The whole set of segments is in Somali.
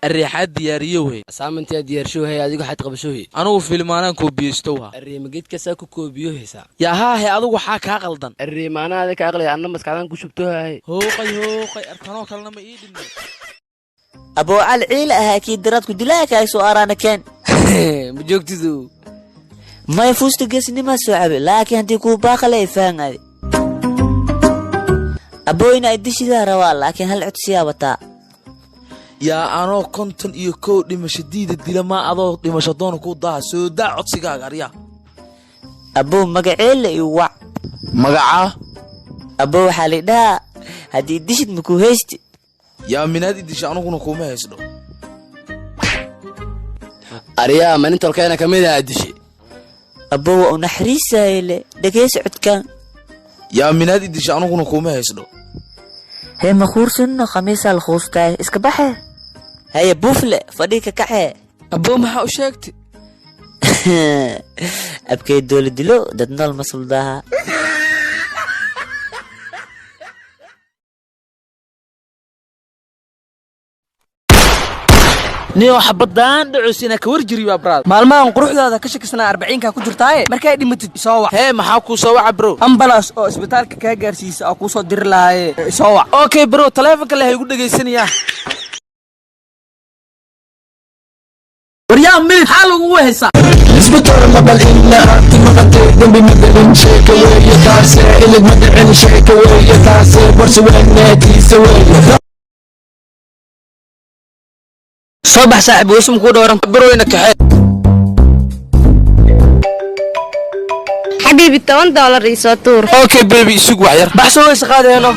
Arreexaad diyaariyowhe. Asaamantiyaa diyaarshohay, adigu waxaad qabashohe. Anugu filmaanaan koobiyeystow ha. Arree, mageedkaasaa ku koobiyo haysaa? Yaa haahe, adigu waxaa kaa qaldan. Arree, maanaada ka aqlay, anna maskaxdaan ku shubtohahay. Hooqay hooqay, arkanoo kalena ma ii dhinay. Aboo Cal ciila ahaa kii daraadku dilaa kaay soo araana keen. Ma joogtidu? Maya, fuusta geesnimaa soo cabe, laakiin haddii kuu baaqale ay fahangaade. Abooyna ay dishidaa rabaa, laakiin hal codsiyaa wataa. Yaa, anoo 51 dhimasho diida dila maa adoo dhimasho doona kuu daaha. Soo daa codsigaaga, aryaa. Abow, magaceela iyo wac. Magacaa? Abow, waxaa lidhahaa haddii dishid makuu haysti. Yaa, minaad i disha anuguna kuuma haysdho. Aryaa, ma nin tolkeena ka mid ah dishe? Abow, waa u naxariisaayele, dhegaysa codkaan. Yaa, minaad i disha anuguna kuuma haysdho. Hee, ma kuursanno, khamiisaa la khuustaay, iska baxe. Haye buufle, fadhii ka kaxee. Aboo, maxaa u sheegtay? Abkay doola dilo dad nool ma suldaaha. Niyo, xabadaan dhacoosina ka warjiri baa braad. Maalmahan quruxdaada ka shakisnaa, 40-kaa ku jirtaaye, markay dhimatid isoo wac. Hee, maxaa kuu soo waca, bro? Ambulance oo isbitaalka kaa gaarsiisa oo kuu soo diri lahaaye, isoo wac. Okay bro, taleefonka leh igu dhegaysanayaa. Waryaa midid, maxaa lagugu haysaa? Isbitaal maqal ina maqatay dembi magelin, sheeka weeye taase, ilig ma dhicin, sheeka weeye taase, borse weyneetiisa weeye. Soo bax saaxib, weysum kuu dhowran. Broyna kaxee. Xabiibi, $10 ii soo tuur. Okay baby, isug wax yar. Bax, soo weyse qaadeeno.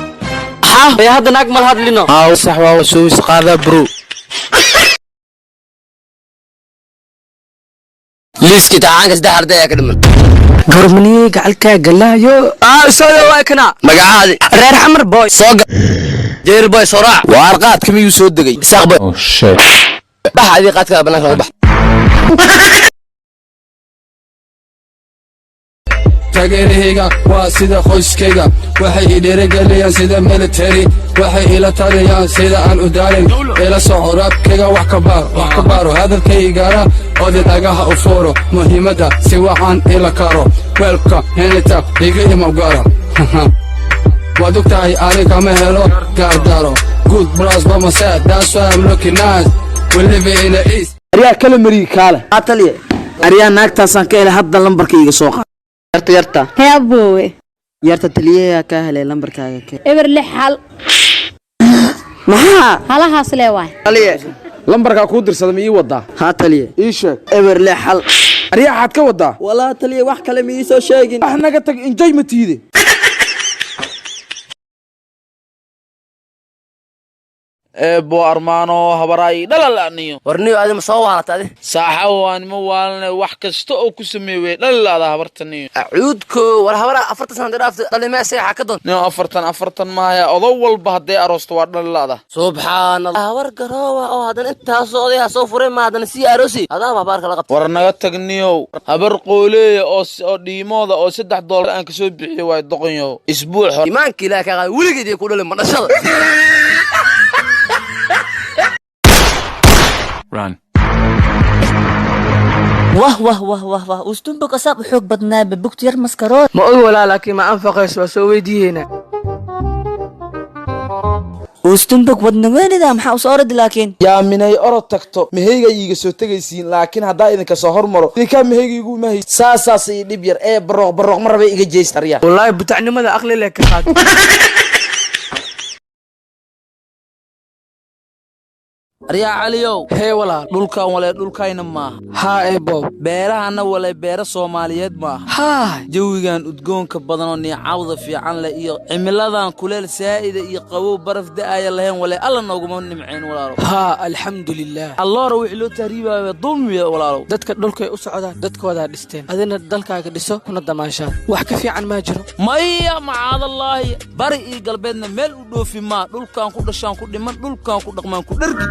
Maxaa? Ee, hadda naag mal hadlino. Aa, sax, waa soo is qaadaa, bro. Liiskii tacaanka saddex arday ayaa ka dhiman. Gormaniyey gacalkaa galaayo aa isooda waa kana. Magacaadi? Reer Xamar boy. Soo gal, jeer boy, soo raac. Waar, qaadka miyuu soo degay? Isaaq boy, bax adii qaadka banaanka laga bax. Taageerahayga waa sida qoyskayga, waxay i dhiirigeliyaan sida military, waxay ila taliyaan sida aan u daalin. Ila soco raabkayga, wax ka baar, wax ka baaro hadalkaygana, odi dhagaha u fuuro muhiimadda si waxaan ila karo. Weelka henita iga imawgaara, waad og tahay ani kama helo gaardaro. Good bros by my side, that's why I'm looking nice. We live in the east. Aryaa, kala marigi kaale. Aa taliye. Aryaa, naagtaasaan ka helay, hadda lambarka iga soo qaad. Yarta, yarta. Hee aboowe. Yarta, taliyayaa kaa helay, lambarkaaga kee. 061. Maxaa? Halahaas lee waay. Taliye. Lambarkaa kuu dirsada ma ii wadaa? Haa taliye. Ii sheeg. 061. Aryaa, xaad ka wadaa? Walaa taliye, wax kale ma ii soo sheegin. Wax naga tag, enjoy ma tiide. Eebo armaano habaraay dhalalaaniyo. Warniyo, adi ma soo waalata adi? Saaxa, waanima waalane, wax kasta oo ku sameey wey dhalalaada habartaniyo. Acuudko, war habara 40 sana dhaafta dhalimee seexa ka doon. Niyo, 40 40 maaya, odo walba hadday aroosto waa dhalalaada. Subxaan Allah, habar garoowa oo haddana intaasoo odayaa soo furay, ma haddana sii aroosi adaaba habaarka la qabta. War naga tagniyow, habar qooleeya oo dhiimooda oo $3 aan kasoo bixiyo waay, doqonyow, isbuuc hore. Iimaanka ilaah kaa qaada, weligeed iyo ku dhalin ma dhashada. Wah wah wah wah wah, ustumbog asaab u xoog badnaa babugta yar maskarood. Ma og walaa, laakiin ma anfaqayso, waa soo weydiiyeynaa. Ustumbog wadna weynida, maxaa usoo oradi laakiin? Yaa, minay orod tagto maheyga iiga soo tegaysiin, laakiin haddaa idinka soo hormaro idinkaa maheyga igu imahay, saasaas ii dhib yar ee barooq barooq ma rabay, iga jeysta aryaa. Wallaahi butacnimada aqli leh ka qaad. Aryaa Caliyow. Hee walaal. Dhulkan walee dhulkayna maaha. Haa eebow. Beerahanna walee beera Soomaaliyeed maaha. Haay. Jawigan udgoonka badanoo niicawda fiican leh iyo cimiladan kuleel saa'ida iyo qabow baraf da'aya lahayn walee alla nooguma nimcayn, walaalow. Haa, alxamdulilaah. Alloora wixii loo tahriibaayo dulmiya, walaalow. Dadka dhulkay u socdaan dadkoodaa dhisteen, adina dalkaaga dhiso kuna damaashaan, wax ka fiican maa jiro. Maya, macaadallaahi, bari iyo galbeedna meel u dhoofi maa, dhulkaan ku dhashaan ku dhiman, dhulkaan ku dhaqmaan ku dhargi.